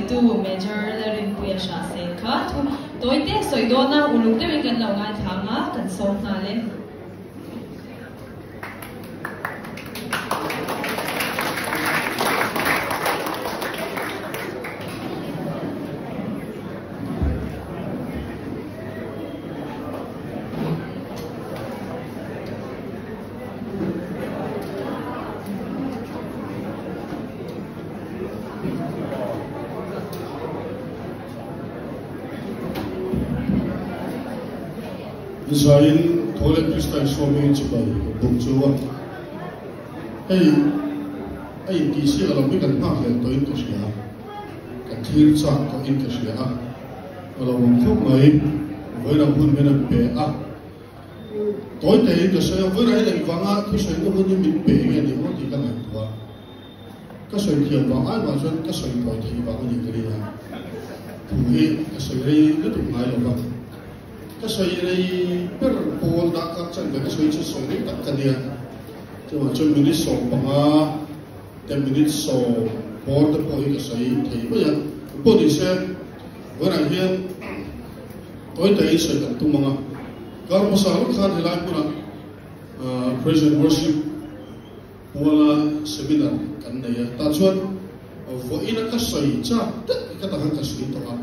hruaitu Major Lalrinpuia Hrahsel kha thu tawite sawi dawn a, uluk deuhin kan lo ngaithla ang a, kan sawm nghal e. Israel tho leh Krista Isua hmingin chibai kan buk chu a. Hei a intihsiak lam hi kan nghakhlel tawhin ka hria a, kan thlir chak tawhin ka hria a, a lo awm khawp mai, vawiin hun min an pe a. Tawi tein ka sawi a, vawiin hian engvanga thusawi hun hi min pe nge ni maw tih ka ngaihtuah a. Ka sawi thiam vang ai mah chuan ka sawi tawi theih vang a ni ka ring a, thu hi ka sawi rei lutuk ngai lo va, ka sawi rei ber pawl dah kar chan ve ka sawi chu sawi rei tak ka nia, chuvang chuan minute 15 te minute sawm bawr te pawh hi ka sawi thei mai a, pawh ni se vawiinah hian tawi tawiin sawi kan tum ang a, kar hmasa lawk khan helai hmunah Praise and Worship Puala seminar kan nei a, tah chuan vawiina ka sawi chak deuh hi ka takah ka sawi tawh a,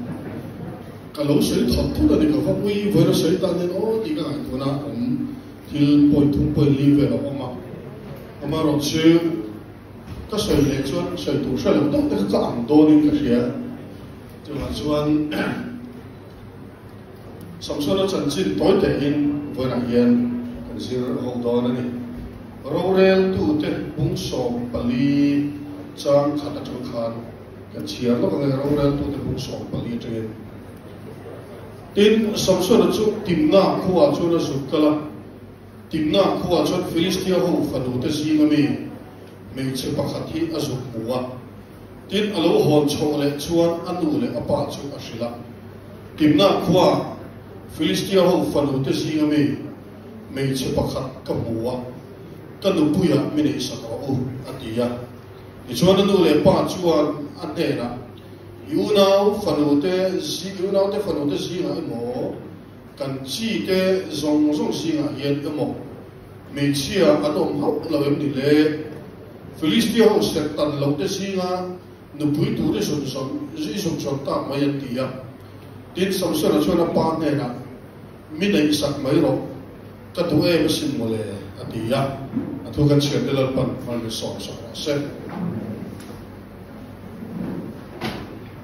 ka lo sawi thawt thut a ni ka va ui vawiina sawi tan hian aw tih ka ngaihtuahna a awm thil point thum point li vel a awm a, amaherawhchu ka sawi leh chuan sawi tur hre lo deuh te kha ka ang dawnin ka hria, chuvang chuan Samsona chanchin tawi tehin vawiinah hian kan zir ho dawn a ni. Roreltute bung 14 chang khat atang khan kan chhiar lawk ang e, Roreltute bung 14 atangin. Tin, Samsona chu Timna khuaah chuan a zuk kal a, Timna khuaah chuan Filistia ho fanute zinga mi hmeichhe pakhat hi a zuk hmu a. Tin, a lo hawn chhoh leh chuan a nu leh a pa chu a hrilh a. Timnah khua Filistia ho fanute zinga mi hmeichhe pakhat ka hmu a, ka nupuiah mi neihsak rawh u, a ti a. Tichuan a nu leh pa chuan a hnenah, I unau fanute i unaute fanute zingah emaw, kan chite zawng zawng zingah hian emaw, Hmeichhia an awm hauh lo em ni le? Filistia ho serh tan lo te zinga nupui tur i zun zawn i zun zawn tak mai an ti a. Tin, Samsona chuan a pa hnenah, Mi neihsak mai rawh, ka duh em asin mawle, a ti a. A thu kan chhiar te Lalpan hman sawm sak rawh se.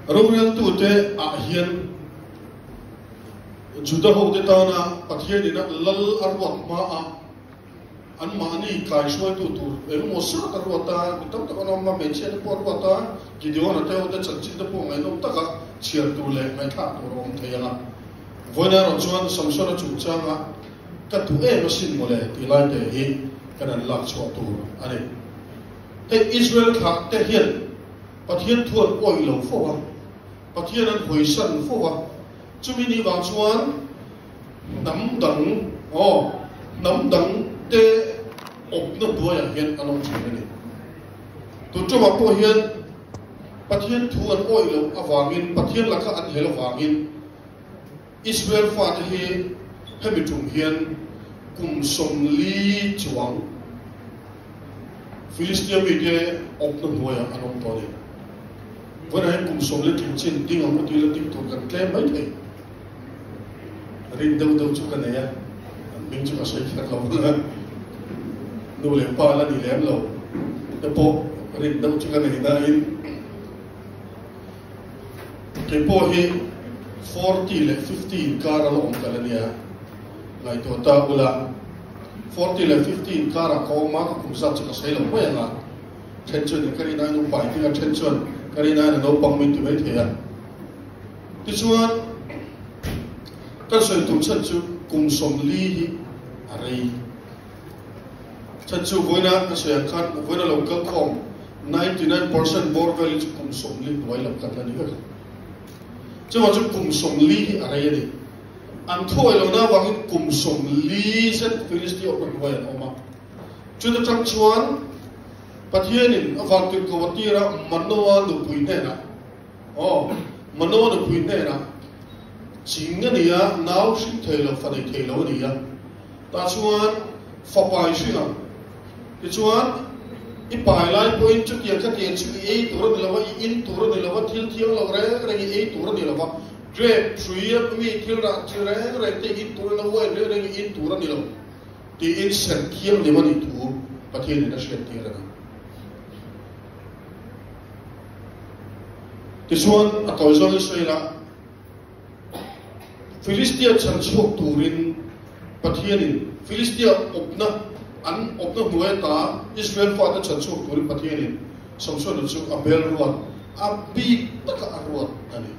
Roreltute ah hian. Juda hote tana Pathianin a lal a ruat hmaah anmahni kaihruaitu tur engemaw sat a ruat a, mi tam tak an awm a, hmeichhia te pawh a ruat a, Gideon-a te hote chanchin te pawh ngaihnawm taka chhiar tur leh ngaihthlak tur a awm thei ang a. Vawiin erawh chuan Samson-a chungchanga ka duh em asin mawle tih lai te hi kan han lak chhuah tur a ni. Hei Israel thlah te hian Pathian thu an awih lo fo a, Pathian an hawisan fo a, chumi ni vang chuan hnam dang, aw, hnam dang te awpna hnuaiah hian an awm thin a ni. Tun ṭawmah pawh hian Pathian thu an awih loh avangin, Pathian laka an hel avangin Israel fate hi hemi ṭum hian kum 40 chuang Filistia mite awpna hnuaiah an awm tawh a ni. Vawiinah hian kum 40 tling chin ding ang u tih la ding tur kan tlem mai thei. Rin deuh deuh chu ka nei a, an hming chu ka sawi kher lo ang a, nu leh pa la ni lem lo te pawh rin deuh chu ka nei nain kei pawh hi 40 leh 50 inkar a la awm ta la nia, ngaihtuah ta ula 40 leh 50 inkarah ka awm a, ka kum zat chu ka sawi lo mai ang a. Then chuan ka rin aiin upa i tih a, then chuan ka rin aiin a naupang min ti mai thei a. Tichuan, kan sawi tum chhan chu kum 40 hi a rei. Chhan chu vawiina ka sawi ang khan vawiina lo kal khawm 99% bawr vel hi chu kum 40 hnuai lo kan la ni vek a. Chuvang chu kum 40 hi a rei a ni. An thuawih lohna avangin kum 40 zet Filistia awmna hnuai an awm a. Chuta tang chuan Pathianin a vantirhkoh a tir a, Manoa nupui hnenah. Aw, Manoa nupui hnenah, Ching a ni a, nau hring thei lo, fa nei thei lo a ni a. Tah chuan fapa i hring ang. Tichuan, i pai lai pawhin chutiang khatiang chu i ei tur a ni lo va, i in tur a ni lo va, thil thiang lo reng reng i ei tur a ni lo va, grape hrui a mi thil rah chi reng reng te i in tur a ni lo, wine reng reng i in tur a ni lo tiin serh thianghlim a nih thu Pathianin a hriattir a ni. Tichuan, a tawi zawng i sawi la, Filistia chhan chhuak turin Pathianin Filistia awpna, an awpna hnuai ata Israel fate chhan chhuak turin Pathianin Samsona chu a bel ruat, a bik taka a ruat a ni.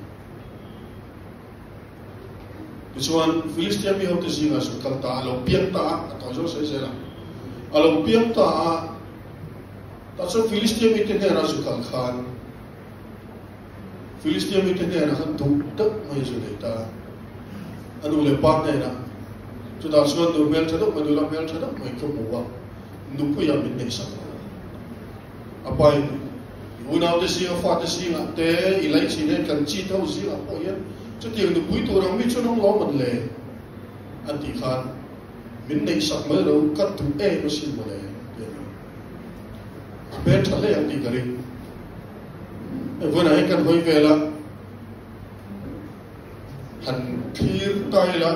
Tichuan, Filistia mi hote zingah chu kal ta, a lo piang ta a, a tawi zawng sawi zel ang, a lo piang ta a, tah chuan Filistia mite hnenah zu kal khan, Filistia mite hnenah khan duh deuh mai zu nei ta. A nu leh pa hnenah, Chutah chuan nu hmeltha deuh mai, nula hmeltha deuh mai ka hmu a, nupuiah min neihsak lo. A pain, I unaute zinga fate zingah te, i laichin hian kan chi tho zingah pawh hian chutiang nupui tur ang mi chu an awm lo man le, an tih khan, Min neihsak mai lo, ka duh em asin mawle, ti a ni. A hmel tha hle ang tih ka ring. Hei vawiinah hian kan hawi vel a, han thlir ta ila,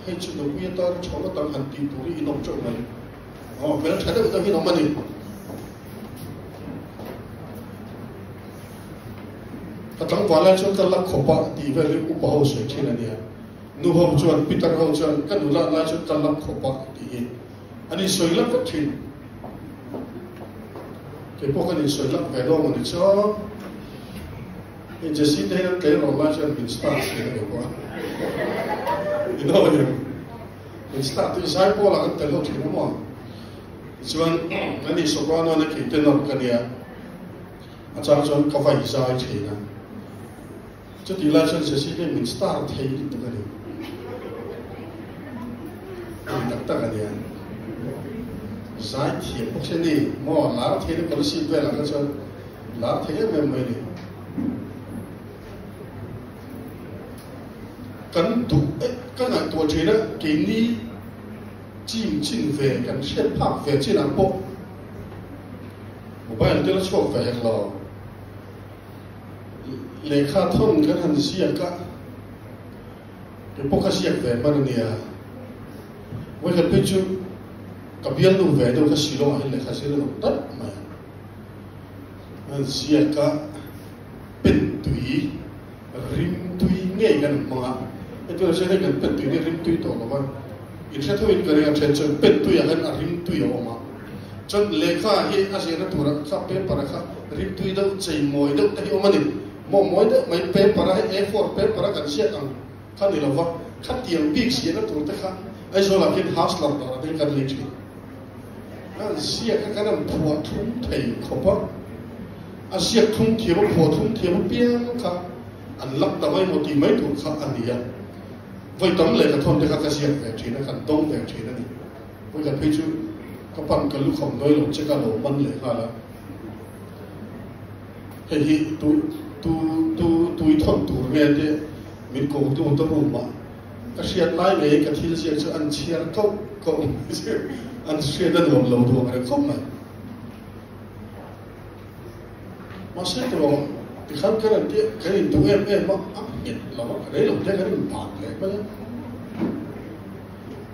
hei chu nupui atan tha ngawt ang han tih tur hi in awm teuh mai. Aw, hmel tha deuh deuh hi in awm a ni. Ka tlangval lai chuan ka la khawp a tih vel hi upa ho sawi thin a nia. Nu ho chuan, Peter ho chuan ka nula lai chuan ka la khawp a tih hi an insawi lak vek thin. Kei pawh kan insawi lak ve dawn a ni chuan hei Jesse te hian tleirawl lai chuan min star thin a ni pawh a. I know him. Min star tih zai pawlah kan tel ho thin a maw. Tichuan ani soprano na kei tenor ka nia. A chang chuan ka vai zai thin a. Chutih lai chuan Jesse te min star thei lutuk a ni. Ani tak tak a nia. Zai thiam bawk se ni maw lar thei na policy velah kha chuan lar thei em em mai ni. Kan duh eh ka ngaihtuah thin a keini chim chin ve kan hriat phak ve chin ang pawh mobile te la chhuak ve hek lo. Lehkha thawn kan han ziak a, kei pawh ka ziak ve hman a nia. Vawikhat phei chu ka bialnu ve deuh kha Shillong ah hian lehkha zir a nawm daih mai a. An ziak a, pen tui, rim tui ngei kan hmang a. Hetiang chuan hei kan pen tui hi rim tui tawh lo va, inhre thoin ka ring a, then chuan pen tui ah hian a rim tui a awm a. Chuan lehkha hi a zirna turah kha paper-a kha rimtui deuh chei mawi deuh te hi awm a ni. Maw mawi deuh mai paper-a hei A four paper-a kan ziak ang kha ni lova, khatiang bik ziahna tur te kha Aizawlah khian Hustler dawrah te hi kan lei thin. A ziak kha kan han phuah thum thei khawp a, a ziak thum thiam a phuah thum thiam apiang kha an lak ta mai maw tih mai tur kha a ni a. Vawi tam lehkha thawn te kha ka ziak ve thin a, kan dawng ve thin a ni. Hawihla phei chu ka pan ka lukham nawi lo che ka lo man leh nghal a, hei hi tu tu tu tui thawn tur nge te min ko tu ta room ah ka hriat lai ngei ka thil ziak chu an chhiar koh koh mai chu an hriat a nuam lo duh ang reng khawp mai. Mahse tawh tikhan kan an tih kan induh em em a, a nghet lo a, rei lo te kan inban leh mai a.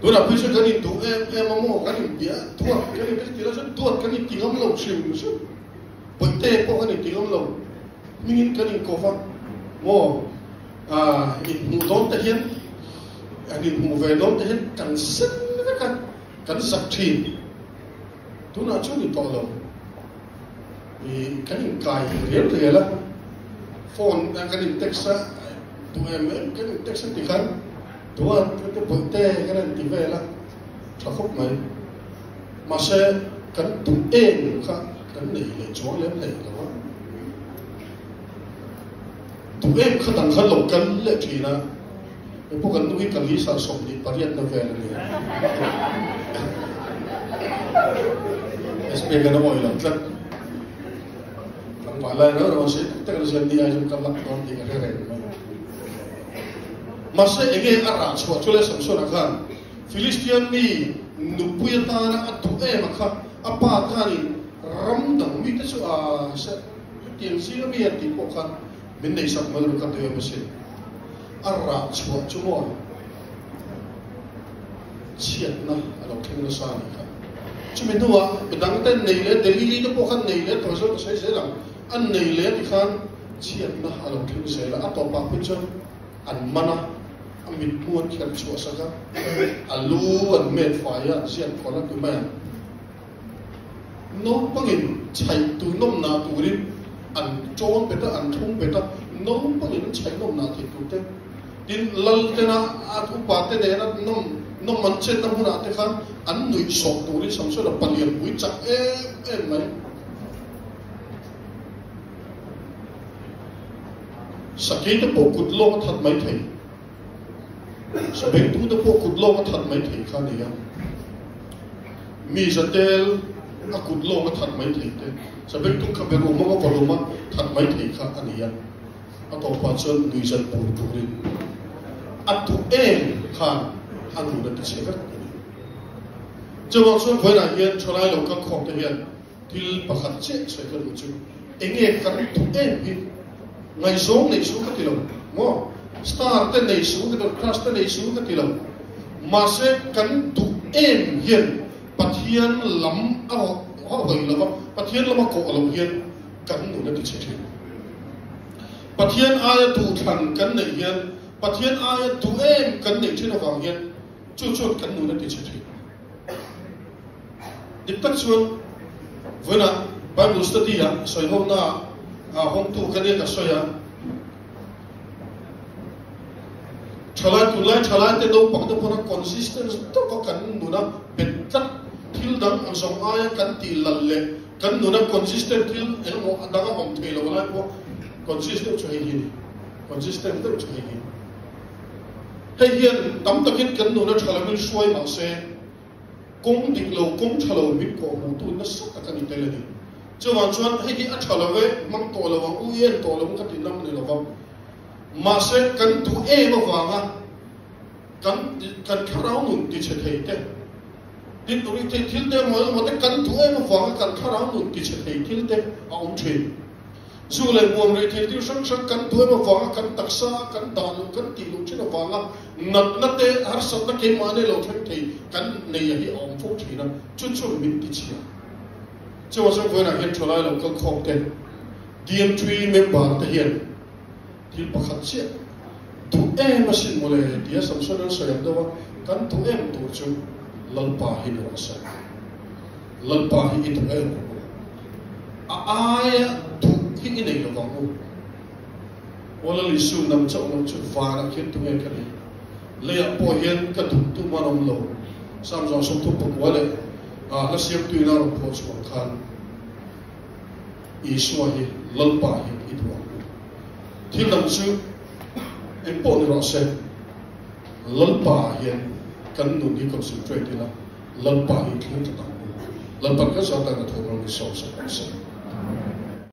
Tunah phei chuan kan induh em em a maw, kan inbiah duat kan in ti la chuan duat kan inti ngam lo hrim hrim. Bawihte pawh kan inti ngam lo, hmingin kan inkawp a maw, ah inhmuh dawn te hian, an inhmuh ve dawn te hian kan sen vek a, kan zak thin. Tunah chuan ni tawh lo, ih kan inkai rial rial a, phone kan in text a, duh em em kan in text a ti khan Duat ka ti bawihte kan han ti vel a, tha khawp mai. Mahse kan duh em kha kan nei leh chuang lem hlei lo a. Duh em kha dang khan lo kal leh thin a, hei pawh kan nu hi ka lisa 28 na vel a nia. SP kan awih lo tlat. Tlangval lai rau rau an sawi tak tak an ziak ni ai chuan ka lak dawn tih ka hre reng mai. Mahse enge a rah chhuah chu le Samsona khan Philistian mi nupui atana a duh em a kha a pa khanin ram dang mite chu a hetiang zinga mi an tih pawh khan min neihsak mai lo kha tui em asin. A rah chhuah chu maw chhiatna a lo thleng nasa a nih kha. Chumi hnuah midang te nei leh Delili te pawh khan nei leh tawh zawk ka sawi zel ang, an nei leh ti khan chhiatna a lo thleng zel a, a tawpah phei chuan an man a, a mithmu an kherh chhuah sak a, a lu an met fai a, an ziak kawlh a ti mai ang. Naupangin chhaih tu nawmnah turin an ṭawn bet a, an thlung bet a, naupangin an chhaih nawmnah thei tur te, tin lal tena a upa te nena nawm nawm an chetna hmunah te khan an nuih sawh turin Samsona palian pui chak em em mai. Sakei te pawh kut lawk a that mai thei. Sabengtu te pawh kut lawk a that mai thei kha a ni a. Mi zatel a kut lawk a that mai thei te, sabengtu kha be rum a va rum a that mai thei kha a ni a. A tawpah chuan nuihzat bur turin a duh em khan a nun a ti chhe vek a ni. Chuvang chuan vawiinah hian thalai lo kal khawm te hian Thil pakhat chiah sawi ka duh chu enge kan duh em hi ngaihzawng nei su ka ti lo maw? Star te nei su ka ti lo, crush te nei su ka ti lo. Mahse kan duh em hian Pathian lam a hawi lo va, Pathian lama kawh lo hian kan nun a ti chhe thin. Pathian aia duhthlan kan neih hian, Pathian aia duh em kan neih thin avang hian chu chuan kan nun a ti chhe thin. Dik tak chuan vawiinah Bible study ah sawi ho na ah hawngtu ka nia ka sawi a, thalai tunlai thalai te naupang te pawna consistent taka kan nuna bet tlat thil dang ang zawng aia kan tih lal leh kan nuna consistent thil engemaw a dang a awm thei lo lai pawh consist deuh chu hei hi a ni, consistent deuh chu hei hi. Hei hian tam takin kan nuna tha lovin hruai mahse, Kawng dik lo, kawng tha lo min kawh hmuhtu nasa tak a ni tel a ni. Chuvang chuan hei hi a tha lo e, hmang tawh lo ang, u i en tawh lo ang ka tih lam a ni lo va. Mahse kan duh em avanga kan kan thlarau nun tichhe thei te, tin uri thei thil te emaw emaw te kan duh em avanga kan thlarau nun tichhe thei thil te a awm thin. Zu leh muam rih thei thil hrang hrang kan duh em avanga kan taksa a kan dah luh kan tih luh thin avanga natna te harsatna keimahni lo thleng thei kan nei a hi a awm fo thin a, chu chu min ti chhia. Chuvang chuan vawiinah hian thalai lo kal khawm te, DMThree member te hian thil pakhat chiah duh em asin mawle tia Samson an sawi ang deuh a, kan duh em tur chu Lalpa hi ni rawh se. Lalpa hi i duh em ang u? A aia duh hi i nei lo vang u. Aw Lal Isu, nang chauh lo chu vanah khian tunge ka nih? Leiah pawh hian ka duh tum an awm lo. Psalm 39 leh hla siamtuina a rawn phuah chhuah khan Isua hi Lalpa hi i duh ang u. Thil dang chu eng pawh ni rawh se, Lalpa hian kan nun hi concentrate ila, Lalpa hi thlir tlat ang u. Lalpan kan zat dan a thawk rawng in sawm sak rawh se.